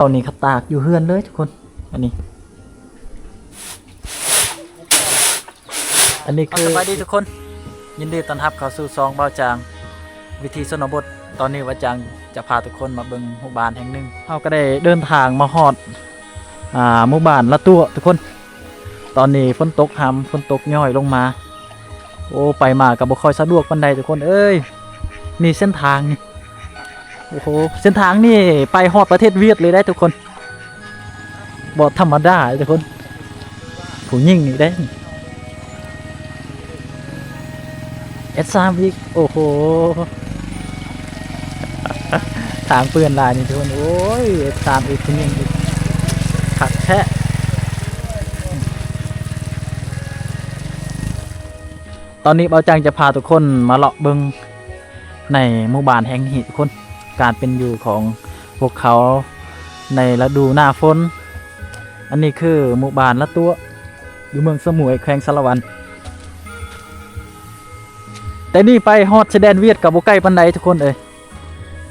ເອົານີ້ເຂົາຕາກຢູ່ເຮືອນເລີຍທຸກຄົນ. ອັນນີ້ ອັນນີ້ຄື ສະບາຍດີທຸກຄົນ, ຍິນດີຕ້ອນຮັບເຂົ້າສູ່ຊ່ອງບ່າວຈາງ ວິຖີຊົນນະບົດ. ຕອນນີ້ບ່າວຈາງຈະພາທຸກຄົນມາເບິ່ງໝູ່ບ້ານແຫ່ງໜຶ່ງ. ເຮົາກໍໄດ້ເດີນທາງມາຮອດ ອ່າ ໝູ່ບ້ານລະຕົວະທຸກຄົນ. ຕອນນີ້ຝົນຕົກຮຳ ຝົນຕົກຍ້ອຍລົງມາ. ໂອ້ ໄປມາກໍບໍ່ຄ່ອຍສະດວກປານໃດທຸກຄົນເອີຍ. ນີ້ເສັ້ນທາງນີ້ ໂອ້ໂຫ ເສັ້ນທາງນີ້ໄປຮອດປະເທດຫວຽດເລີຍໄດ໋ທຸກຄົນ. ບໍ່ທຳມະດາເດ້ທຸກຄົນ. ຜູ້ຍິງນີ້ເດ້ ເອັດສາມອີກ. ໂອ້ໂຫ ທາງເປື້ອນຫຼາຍນີ້ທຸກຄົນ. ໂອ້ຍ ເອັດສາມອີກ ຜູ້ຍິງອີກ ຄັກແທ້. ຕອນນີ້ບ່າວຈາງຈະພາທຸກຄົນມາເລາະເບິ່ງໃນໝູ່ບ້ານແຫ່ງນີ້ທຸກຄົນ, ການເປັນຢູ່ຂອງພວກເຂົາໃນລະດູໜ້າຝົນ. ອັນນີ້ຄືໝູ່ບ້ານລະຕົວະ ຢູ່ເມືອງສະໝວຍ ແຂວງສາລະວັນ. ແຕ່ນີ້ໄປຮອດຊາຍແດນຫວຽດກໍບໍ່ໄກປານໃດທຸກຄົນເອີຍ,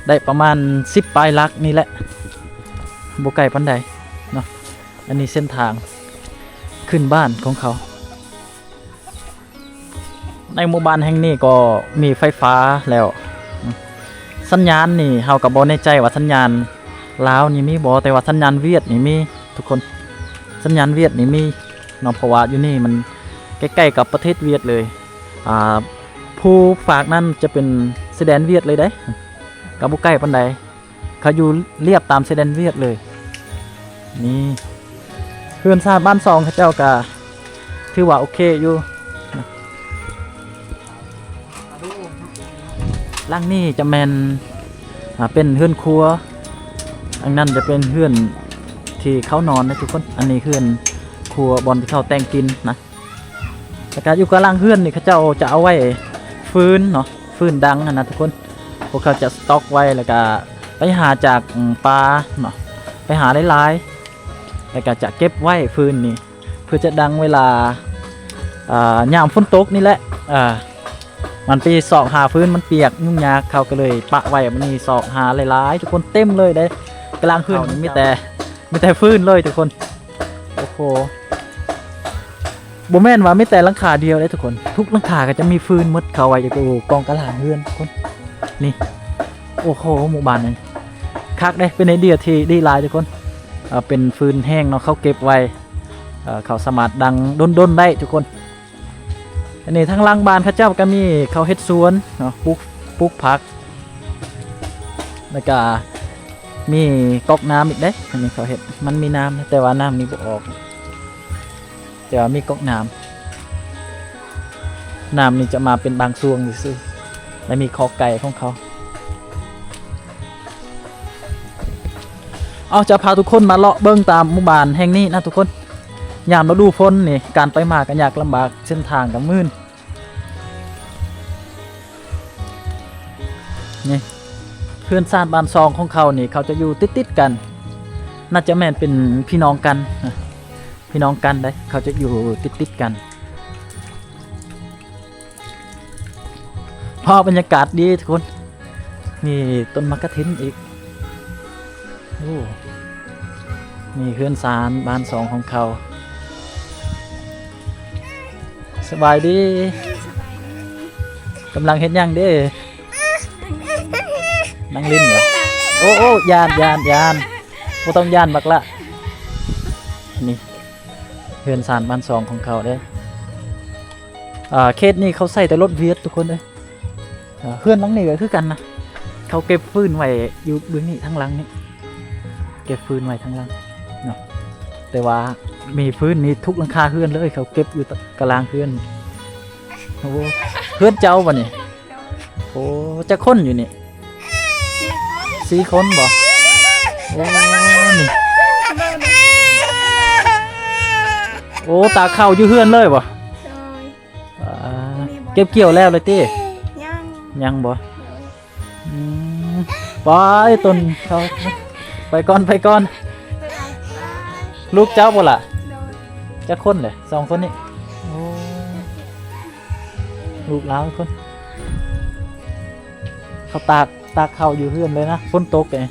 ໄດ້ປະມານສິບປາຍຫຼັກນີ້ແຫຼະ, ບໍ່ໄກປານໃດເນາະ. ອັນນີ້ເສັ້ນທາງຂຶ້ນບ້ານຂອງເຂົາ. ໃນໝູ່ບ້ານແຫ່ງນີ້ກໍມີໄຟຟ້າແລ້ວ. ສັນຍານນີ້ເຮົາກໍບໍ່ແນ່ໃຈວ່າສັນຍານລາວນີ້ມີບໍ່, ແຕ່ວ່າສັນຍານຫວຽດນີ້ມີທຸກຄົນ. ສັນຍານຫວຽດນີ້ມີເນາະ, ເພາະວ່າຢູ່ນີ້ມັນໃກ້ໆກັບປະເທດຫວຽດເລີຍ. ອ່າ ພູຟາກນັ້ນຈະເປັນຊາຍແດນຫວຽດເລີຍເດ້, ກໍບໍ່ໄກປານໃດ. ເຂົາຢູ່ລຽບຕາມຊາຍແດນຫວຽດເລີຍ. ນີ້ເຮືອນຊານບ້ານຊ່ອງເຂົາເຈົ້າກະຖືວ່າໂອເຄຢູ່. ຫຼັງນີ້ຈະແມ່ນ ອ່າ ເປັນເຮືອນຄົວ, ອັນນັ້ນຈະເປັນເຮືອນທີ່ເຂົານອນນະທຸກຄົນ. ອັນນີ້ເຮືອນຄົວ ບ່ອນທີ່ເຂົາແຕ່ງກິນນະ. ແລ້ວກະຢູ່ກາງຫຼັງເຮືອນນີ້ ເຂົາເຈົ້າຈະເອົາໄວ້ຟືນເນາະ, ຟືນດັງຫັ້ນນະທຸກຄົນ. ພວກເຂົາຈະສະຕັອກໄວ້ ແລ້ວກະໄປຫາຈາກ ອືມ ປ່າເນາະ, ໄປຫາຫຼາຍໆ ແລ້ວກະຈະເກັບໄວ້ຟືນນີ້ ເພື່ອຈະດັງເວລາ ອ່າ ຍາມຝົນຕົກນີ້ແຫຼະ. ອ່າ ມັນໄປຊອກຫາຟືນ ມັນປຽກ ຫຍຸ້ງຍາກ, ເຂົາກໍເລີຍປະໄວ້ແບບນີ້ ຊອກຫາຫຼາຍໆ ທຸກຄົນ, ເຕັມເລີຍເດ້. ກາງຫຼັງເຮືອນມີແຕ່ ມີແຕ່ຟືນເລີຍທຸກຄົນ. ໂອ້ໂຫ ບໍ່ແມ່ນວ່າມີແຕ່ຫຼັງຄາດຽວເດ້ທຸກຄົນ, ທຸກຫຼັງຄາກໍຈະມີຟືນໝົດ, ເຂົາໄວ້ຢູ່ກອງກາງຫຼັງເຮືອນທຸກຄົນ. ນີ້ ໂອ້ໂຫ ໝູ່ບ້ານນີ້ຄັກເດ້, ເປັນໄອເດຍທີ່ດີຫຼາຍທຸກຄົນ. ເອີ ເປັນຟືນແຫ້ງເນາະ, ເຂົາເກັບໄວ້, ເອີ ເຂົາສາມາດດັງດົນໆໄດ້ທຸກຄົນ. ອັນນີ້ທາງຫຼັງບ້ານເຂົາເຈົ້າກໍມີ ເຂົາເຮັດສວນເນາະ, ປູກ ປູກຜັກ, ແລ້ວກໍມີກັອກນ້ຳອີກເດ້. ອັນນີ້ເຂົາເຮັດ ມັນມີນ້ຳ ແຕ່ວ່ານ້ຳນີ້ບໍ່ອອກ, ແຕ່ວ່າມີກັອກນ້ຳ. ນ້ຳນີ້ຈະມາເປັນບາງຊ່ວງຊື່ໆ ແລະ ມີຄອກໄກ່ຂອງເຂົາ. ເອົາ ຈະພາທຸກຄົນມາເລາະເບິ່ງຕາມໝູ່ບ້ານແຫ່ງນີ້ນະທຸກຄົນ. ຍາມລະດູຝົນນີ້ ການໄປມາກໍຍາກລຳບາກ, ເສັ້ນທາງກໍມື່ນ. ນີ້ ເຮືອນຊານບ້ານຊ່ອງຂອງເຂົານີ້ ເຂົາຈະຢູ່ຕິດໆກັນ, ໜ້າຈະແມ່ນເປັນພີ່ນ້ອງກັນ, ພີ່ນ້ອງກັນເດ້, ເຂົາຈະຢູ່ຕິດໆກັນ. ພາບບັນຍາກາດດີທຸກຄົນ, ມີຕົ້ນໝາກກະທິນອີກ. ໂອ້ ນີ້ເຮືອນຊານບ້ານຊ່ອງຂອງເຂົາ. ສະບາຍດີ. ກຳລັງເຮັດຫຍັງເດ້? ນັ່ງຫຼິ້ນຫວາ? ໂອ້ ໂອ້ ຢ້ານ ຢ້ານ ຢ້ານ, ບໍ່ຕ້ອງຢ້ານບັກຫຼະ. ນີ້ເຮືອນຊານບ້ານຊ່ອງຂອງເຂົາເດ້. ອ່າ ເຂດນີ້ເຂົາໃຊ້ແຕ່ລົດຫວຽດທຸກຄົນເອີຍ. ອ່າ ເຮືອນຫຼັງນີ້ກໍຄືກັນນະ, ເຂົາເກັບຟືນໄວ້ຢູ່ເບື້ອງນີ້ ທາງຫຼັງນີ້, ເກັບຟືນໄວ້ທາງຫຼັງເນາະ. ແຕ່ວ່າມີຟືນນີ້ທຸກຫຼັງຄາເຮືອນເລີຍ, ເຂົາເກັບຢູ່ກາງຫຼັງເຮືອນ. ໂອ້ ເຮືອນເຈົ້າບໍ່ນີ້? ໂອ້ ຈັກຄົນຢູ່ນີ້? ສີ່ຄົນບໍ່? ໂອ້ ນີ້ ໂອ້ ຕາກເຂົ້າຢູ່ເຮືອນເລີຍບໍ່? ໂດຍ. ອ່າ ເກັບກ່ຽວແລ້ວເລີຍຕິ? ຍັງ ຍັງບໍ່? ໂດຍ. ອືມ ໄປຕົ້ນເຂົາ ໄປກ່ອນ ໄປກ່ອນ. ລູກເຈົ້າບໍ່ລະ? ໂດຍ. ຈັກຄົນແຫຼະ? ສອງຄົນນີ້. ໂອ້ ລູກລາວຄົນ. ເຂົາຕາກ ຕາກເຂົ້າຢູ່ເຮືອນເລີຍນະ, ຝົນຕົກເດ້.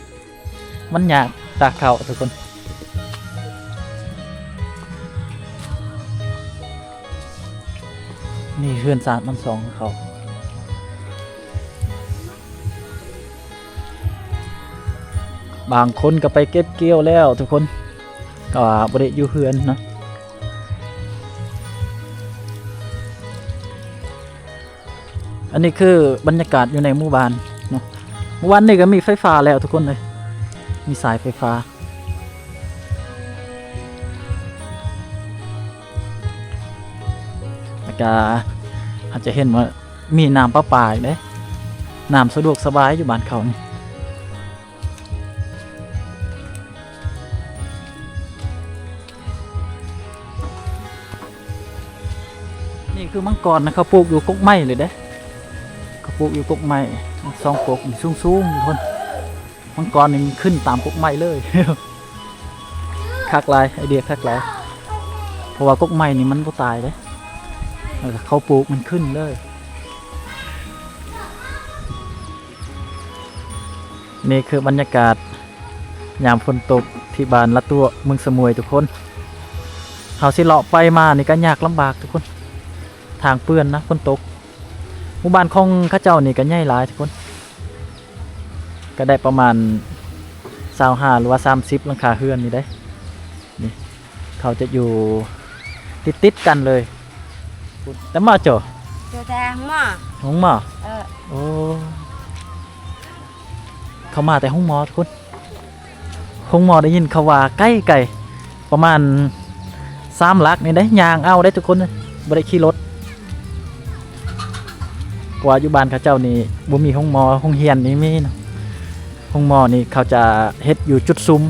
ມັນຍາກ ຕາເຂົ້າທຸກຄົນ. ນີ້ເຮືອນຊານບ້ານຊ່ອງເຂົາ ບາງຄົນກໍໄປເກັບກ່ຽວແລ້ວທຸກຄົນ ກໍບໍ່ໄດ້ຢູ່ເຮືອນເນາະ. ອັນນີ້ຄືບັນຍາກາດຢູ່ໃນໝູ່ບ້ານເນາະ. ໝູ່ບ້ານນີ້ກໍມີໄຟຟ້າແລ້ວທຸກຄົນເອີຍ ມີສາຍໄຟຟ້າ ແລ້ວກໍອາດຈະເຫັນວ່າມີນ້ຳປະປາອີກເດ້. ນ້ຳສະດວກສະບາຍຢູ່ບ້ານເຂົານີ້. ນີ້ຄືມັງກອນນະ ເຂົາປູກຢູ່ກົກໄມ້ເລີຍເດ້ ເຂົາປູກຢູ່ກົກໄມ້ ສອງກົກນີ້ສູງໆ ທຸກຄົນ. ມັງກອນນີ້ມັນຂຶ້ນຕາມກົກໄມ້ເລີຍ ຄັກຫຼາຍ ໄອເດຍຄັກຫຼາຍ ເພາະວ່າກົກໄມ້ນີ້ມັນບໍ່ຕາຍເດ້ ແລ້ວເຂົາປູກມັນຂຶ້ນເລີຍ. ນີ້ຄືບັນຍາກາດຍາມຝົນຕົກທີ່ບ້ານລະຕົວະ ເມືອງສະໝວຍທຸກຄົນ. ເຮົາຊິເລາະໄປມານີ້ກໍຍາກລຳບາກທຸກຄົນ ທາງເປື້ອນນະ ຝົນຕົກ. ໝູ່ບ້ານຂອງເຂົາເຈົ້ານີ້ກໍໃຫຍ່ຫຼາຍທຸກຄົນ ກໍໄດ້ປະມານຊາວຫ້າ ຫຼືວ່າສາມສິບຫຼັງຄາເຮືອນນີ້ເດ້. ນີ້ເຂົາຈະຢູ່ຕິດໆກັນເລີຍ. ແຕ່ມາໂຈ ໂຈແຕ່ຫົງໝໍ ຫົງໝໍ ເອີ ໂອ້ ເຂົາມາແຕ່ຫົງໝໍທຸກຄົນ. ຫົງໝໍໄດ້ຍິນເຂົາວ່າໄກໆ ປະມານສາມຫຼັກນີ້ເດ້ ຍ່າງເອົາເດ້ທຸກຄົນ ບໍ່ໄດ້ຂີ່ລົດ. ເພາະວ່າຢູ່ບ້ານເຂົາເຈົ້ານີ້ບໍ່ມີໂຮງໝໍ ໂຮງຮຽນນີ້ມີເນາະ. ໂຮງໝໍນີ້ເຂົາຈະເຮັດຢູ່ຈຸດຊຸມ.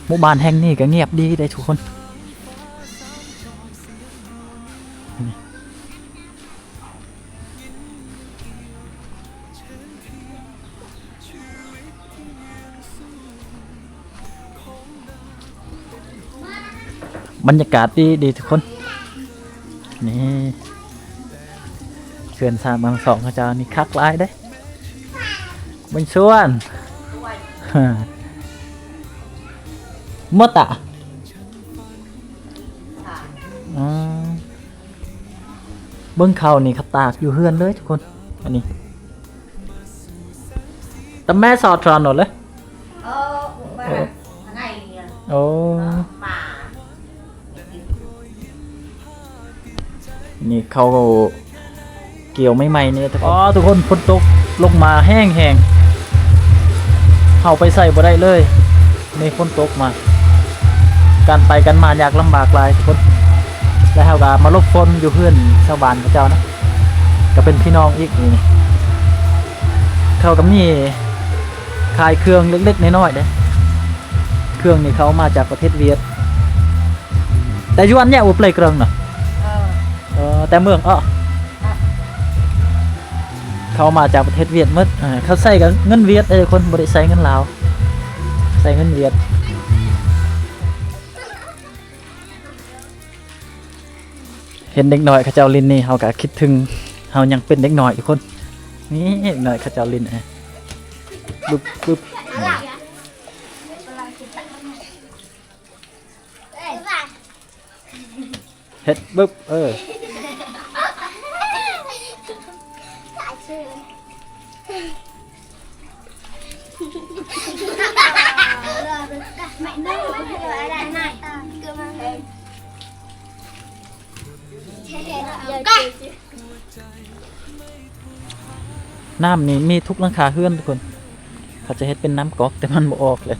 ໝູ່ບ້ານແຫ່ງນີ້ກໍງຽບດີເດ້ທຸກຄົນ. ບັນຍາກາດດີໆ ທຸກຄົນ. ນີ້ເຮືອນຊານບ້ານສອງເຂົາເຈົ້ານີ້ຄັກຫຼາຍເດ້. ບຸນຊວນ ໝົດຕະ ອືມ ເບິ່ງເຂົານີ້ ເຂົາຕາກຢູ່ເຮືອນເລີຍທຸກຄົນ. ອັນນີ້ ຕະແມ່ສອດທຣອນໂນເລີຍ. ໂອ້ ນີ້ເຂົາກ່ຽວໃໝ່ໆ ນີ້. ອໍ ທຸກຄົນ ຝົນຕົກລົງມາແຮງໆ ເຮົາໄປໃສບໍ່ໄດ້ເລີຍ. ນີ້ຝົນຕົກມາ ການໄປການມາຍາກລຳບາກຫຼາຍທຸກຄົນ. ແລ້ວເຮົາກໍມາຫຼົບຝົນຢູ່ເຮືອນຊາວບ້ານເຂົາເຈົ້ານະ ກໍເປັນພີ່ນ້ອງອີກ. ນີ້ເຂົາກໍມີຂາຍເຄື່ອງເລັກໆ ນ້ອຍໆ ເດ້. ເຄື່ອງນີ້ເຂົາເອົາມາຈາກປະເທດຫວຽດ. ແຕ່ຢວນແຍກບໍ່ເປເກຣຶງນະ. ເອີ ແຕ່ເມືອງເອາະ ເຂົາເອົາມາຈາກປະເທດຫວຽດໝົດ. ເຂົາໃຊ້ກັບເງິນຫວຽດເດ້ທຸກຄົນ ບໍ່ໄດ້ໃຊ້ເງິນລາວ ໃຊ້ເງິນຫວຽດ. ເຫັນເດັກນ້ອຍເຂົາເຈົ້າຫຼິ້ນນີ້ ເຮົາກໍຄິດເຖິງເຮົາຍັງເປັນເດັກນ້ອຍທຸກຄົນ. ນີ້ເດັກນ້ອຍເຂົາເຈົ້າຫຼິ້ນ ບຶບບຶບ ເຮັດບຶບ ເອີ. ນ້ຳນີ້ມີທຸກຫຼັງຄາເຮືອນທຸກຄົນ. ເຂົາຈະເຮັດເປັນນ້ຳກອກ ແຕ່ມັນບໍ່ອອກແຫຼະ.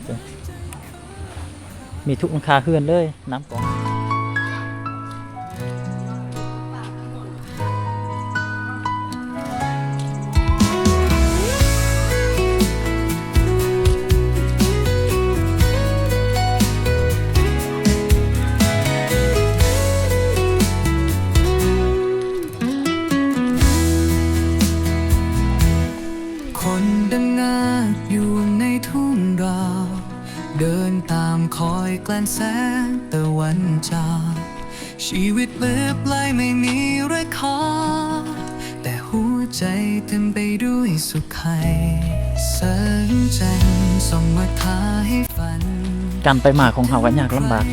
ມີທຸກຫຼັງຄາເຮືອນເລີຍ ນ້ຳກອກ. ຄົນດັງງາດຢູ່ໃນທົ່ງດອກ ເດີນຕາມຄອຍແກລ້ງແສງຕາເວັນຈາກ ຊີວິດເລີບໄຫຼໄມ່ມີແລະຂໍ ແຕ່ຫົວໃຈເຕັມໄປດ້ວຍສຸກໄຄ ສ ການໄປມາຂອງເຮົາກໍຍາກລຳບາກ.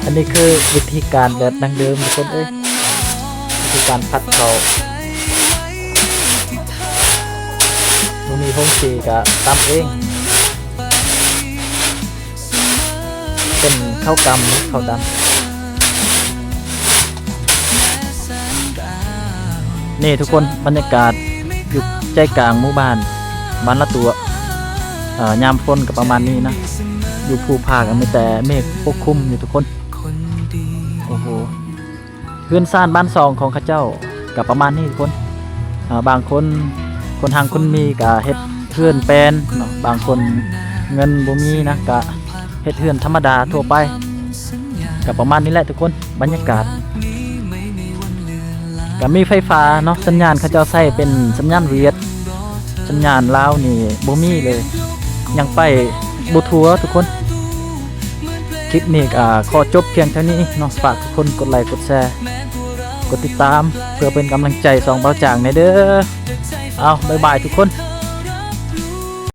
ອັນນີ້ຄືວິທີການແບບດັ້ງເດີມ ທຸກຄົນເອີຍ, ວິທີການຜັດເຂົ້າ. ບໍ່ມີໂຮງສີກໍຕຳເອງ. ເປັນເຂົ້າກຳ ເຂົ້າດຳ. ນີ້ທຸກຄົນ, ບັນຍາກາດຢູ່ໃຈກາງໝູ່ບ້ານ ບ້ານລະຕົວ. ເອີ ຍາມຝົນກໍປະມານນີ້ນະ, ຢູ່ພູຜາກໍມີແຕ່ເມກປົກຄຸມຢູ່ທຸກຄົນ. ໂອ້ໂຫ. ເຮືອນຊານບ້ານຊ່ອງຂອງເຂົາເຈົ້າກໍປະມານນີ້ທຸກຄົນ. ເອີ ບາງຄົນ ຄົນຮັ່ງຄົນມີກໍເຮັດເຮືອນແປນເນາະ, ບາງຄົນເງິນບໍ່ມີນະ ກໍເຮັດເຮືອນທຳມະດາທົ່ວໄປ. ກໍປະມານນີ້ແຫຼະທຸກຄົນ, ບັນຍາກາດ. ກໍມີໄຟຟ້າເນາະ, ສັນຍານເຂົາເຈົ້າໃຊ້ເປັນສັນຍານຫວຽດ, ສັນຍານລາວນີ້ບໍ່ມີເລີຍ, ຍັງໄປບໍ່ທົ່ວທຸກຄົນ. ຄລິບນີ້ກໍຂໍຈົບພຽງເທົ່ານີ້ເນາະ. ຝາກທຸກຄົນກົດໄລ ກົດແຊ ກົດຕິດຕາມ ເພື່ອເປັນກຳລັງໃຈຊ່ອງບ່າວຈາງແດ່ເດີ້. ເອົາ ບາຍບາຍທຸກຄົນ.